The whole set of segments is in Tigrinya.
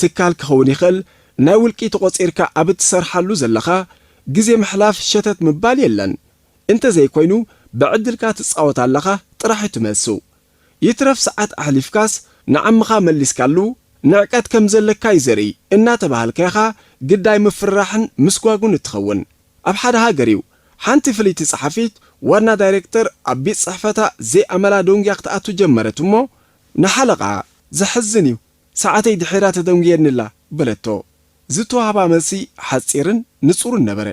ትካል ክኸውን ይኽእል፣ ናይ ውልቂ ተቖጺርካ ኣብ እትሰርሓሉ ዘለኻ፣ ግዜ ምሕላፍ ሸተት ምባል የለን። እንተዘይኮይኑ፣ ብዕድልካ ትጻወት ኣለኻ ጥራሕ እዩ ትመልሱ። ይትረፍ ሰዓት ኣሕሊፍካስ ንዓምኻ መሊስካሉ፣ ንዕቀት ከም ዘለካ እዩ ዘርኢ እናተባህልካ ኢኻ ግዳይ ምፍርራሕን ምስጓጉን እትኸውን። ኣብ ሓደ ሃገር እዩ። ሓንቲ ፍልይቲ ጸሓፊት ዋና ዳይሬክተር ኣብ ቤት ጽሕፈታ ዘይኣመላ ደንጉያ ክትኣቱ ጀመረት እሞ፣ ንሓለቓኣ፣ "ዘሕዝን እዩ፣ ሰዓተይ ድሒራ ተደንጉየኒ'ላ" በለቶ። ዝተዋህባ መልሲ ሓጺርን ንጹርን ነበረ።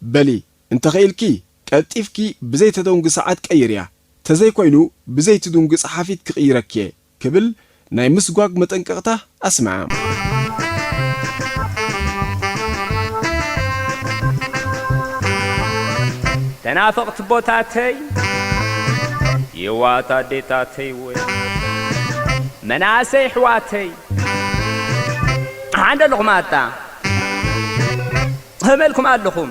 "በሊ፣ እንተኽኢልኪ፣ ቀልጢፍኪ ብዘይተደንጉ ሰዓት ቀይርያ፣ ተዘይኮይኑ ብዘይትድንጉ ጸሓፊት ክቕይረኪ'የ" ክብል ናይ ምስጓግ መጠንቀቕታ ኣስምዓ። ተናፈቕቲ ቦታተይ፣ የዋት ኣዴታተይ ወይ መናእሰይ ኣሕዋተይ፣ ሓንደ ኣለኹም ኣታ፣ ከመልኩም ኣለኹም?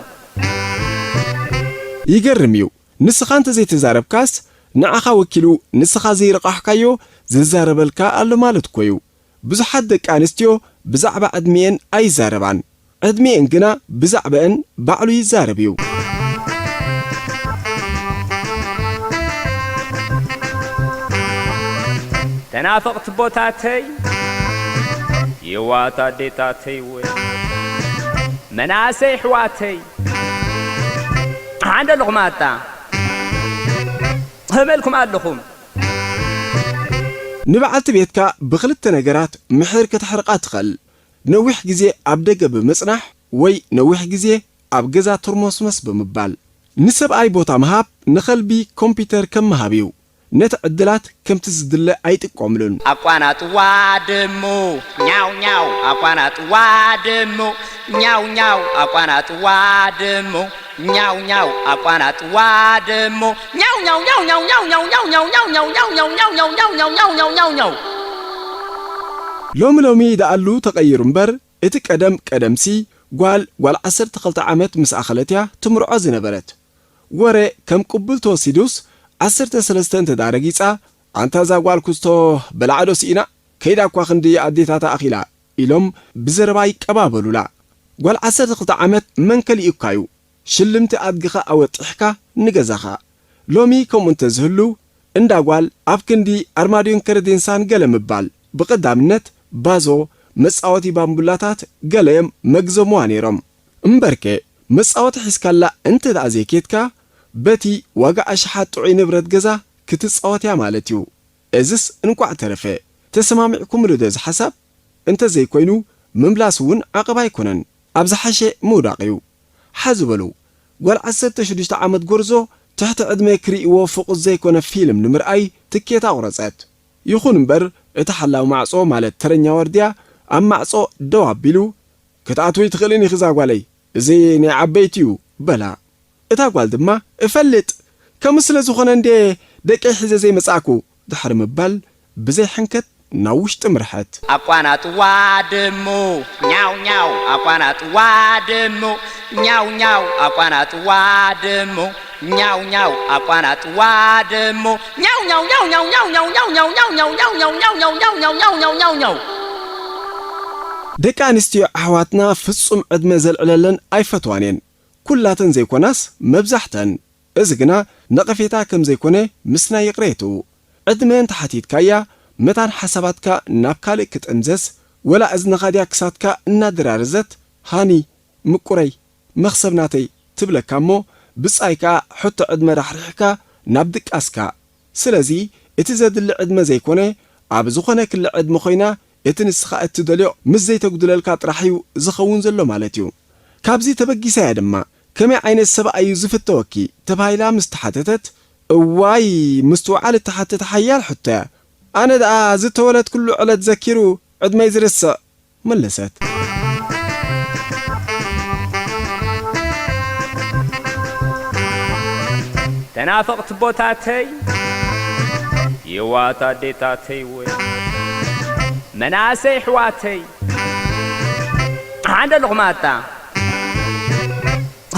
ይገርም እዩ። ንስኻ እንተዘይተዛረብካስ፣ ንዓኻ ወኪሉ ንስኻ ዘይረቋሕካዮ ዝዛረበልካ ኣሎ ማለት እኮ እዩ። ብዙሓት ደቂ ኣንስትዮ ብዛዕባ ዕድሚኤን ኣይዛረባን። ዕድሚኤን ግና ብዛዕባኤን ባዕሉ ይዛረብ እዩ። ተናፈቕቲ ቦታተይ፣ የዋት ኣዴታተይ ወይ መናእሰይ ኣሕዋተይ፣ ሓንደ ኣለኹም ኣታ፣ ከመልኩም ኣለኹም? ንበዓልቲ ቤትካ ብኽልተ ነገራት ምሒር ከተሕርቓ ትኽእል። ነዊሕ ግዜ ኣብ ደገ ብምጽናሕ ወይ ነዊሕ ግዜ ኣብ ገዛ ተርሞስመስ ብምባል። ንሰብኣይ ቦታ ምሃብ ንኸልቢ ኮምፒተር ከም ምሃብ እዩ። ነቲ ዕድላት ከምቲ ዝድለ ኣይጥቀምሉን። ኣቋናጥዋ ድሙ፣ ኛው ኛው፣ ኣቋናጥዋ ድሙ፣ ኛው ኛው፣ ኣቋናጥዋ ድሙ፣ ኛው ኛው፣ ኣቋናጥዋ ድሙ፣ ኛው ኛው፣ ኛው ኛው፣ ኛው ኛው፣ ኛው ኛው፣ ኛው ኛው፣ ኛው ኛው፣ ኛው ኛው፣ ኛው ኛው፣ ኛው ኛው፣ ኛው ኛው። ሎሚ ሎሚ ደኣሉ ተቐይሩ እምበር፣ እቲ ቀደም ቀደምሲ፣ ጓል፣ ጓል ዓሰርተ ክልተ ዓመት ምስ ኣኸለት እያ ትምርዖ ዝነበረት። ወረ ከም ቅቡል ተወሲዱስ፣ ዓሰርተ ሰለስተ እንተ ደኣ ረጊጻ፣ "ኣንታ እዛ ጓል ኩስቶ በላዕዶ ስኢና፣ ከይዳ እኳ ክንዲ ኣዴታታ ኣኺላ" ኢሎም ብዘረባ ይቀባበሉላ። ጓል ዓሰርተ ክልተ ዓመት መን ከሊኡካ'ዩ? ሽልምቲ ኣድግኻ ኣወጢሕካ ንገዛኻ። ሎሚ ከምኡ እንተዝህሉ፣ እንዳ ጓል ኣብ ክንዲ ኣርማድዮን ከረዴንሳን ገለ ምባል፣ ብቐዳምነት ባዞ፣ መጻወቲ ባምቡላታት ገለ'ዮም መግዘምዋ ነይሮም። እምበርከ፣ መጻወቲ ሒዝካላ እንተ ደኣ ዘይኬድካ፣ በቲ ዋጋ ኣሽሓት ጥዑይ ንብረት ገዛ ክትጻወት እያ ማለት እዩ። እዝስ እንቋዕ ተረፈ። ተሰማሚዕኩምሉ ዶ እዚ ሓሳብ? እንተ ዘይኮይኑ፣ ምምላስ እውን ዓቐብ ኣይኮነን፣ ኣብ ዝሓሸ ምውዳቕ እዩ። ሓዚ በሉ፣ ጓል ዓሰርተ ሽዱሽተ ዓመት ጎርዞ ትሕቲ ዕድመ ክርእይዎ ፍቑድ ዘይኮነ ፊልም ንምርኣይ ትኬት ኣቑረጸት። ይኹን እምበር፣ እቲ ሓላዊ ማዕጾ፣ ማለት ተረኛ ዋርድያ፣ ኣብ ማዕጾ ደው ኣቢሉ፣ "ክትኣትዊ ኣይትኽእልን ኢኺ እዛ ጓለይ፣ እዚ ናይ ዓበይቲ እዩ" በላ። እታ ጓል ድማ፣ "እፈልጥ፣ ከምኡ ስለ ዝኾነ እንድየ ደቀይ ሒዘ ዘይመጻእኩ" ድሕሪ ምባል፣ ብዘይ ሕንከት ናብ ውሽጢ ምርሐት። ኣቋናጥዋ ድሙ፣ ኛው ኛው፣ ኣቋናጥዋ ድሙ፣ ኛው ኛው፣ ኣቋናጥዋ ድሙ፣ ኛው ኛው፣ ኣቋናጥዋ ድሙ፣ ኛው ኛው፣ ኛው ኛው፣ ኛው ኛው፣ ኛው ኛው፣ ኛው ኛው፣ ኛው ኛው፣ ኛው ኛው፣ ኛው ኛው፣ ኛው ኛው፣ ኛው ኛው። ደቂ ኣንስትዮ ኣሕዋትና ፍጹም ዕድመ ዘልዕለለን ኣይፈትዋን እየን። ኩላተን ዘይኮናስ መብዛሕተን። እዚ ግና ነቐፌታ ከም ዘይኮነ ምስናይ ይቕሬትኡ። ዕድመ እንተ ሓቲትካያ፣ መታን ሓሳባትካ ናብ ካልእ ክጥምዘዝ፣ ወላ እዝንኻ ድያ ክሳድካ እናደራረዘት፣ "ሃኒ፣ ምቁረይ፣ መኽሰብ ናተይ" ትብለካ እሞ፣ ብጻይ ከኣ ሕቶ ዕድመ ራሕሪሕካ ናብ ድቃስካ። ስለዚ፣ እቲ ዘድሊ ዕድመ ዘይኮነ፣ ኣብ ዝኾነ ክሊ ዕድመ ኮይና፣ እቲ ንስኻ እትደልዮ ምስ ዘይተጉድለልካ ጥራሕ እዩ ዝኸውን ዘሎ ማለት እዩ። ካብዚ ተበጊሰ እያ ድማ፣ "ከመይ ዓይነት ሰብኣይ እዩ ዝፍተወኪ?" ተባሂላ ምስ ተሓተተት፣ እዋይ፣ ምስትውዓል እትሓትት ሓያል ሕቶ እያ። ኣነ ደኣ ዝተወለድኩሉ ዕለት ዘኪሩ ዕድመይ ዝርስዕ መለሰት። ተናፈቕቲ ቦታተይ፣ የዋት ኣዴታተይ ወይ መናእሰይ ኣሕዋተይ፣ ሓንደ ኣለኹም ኣታ፣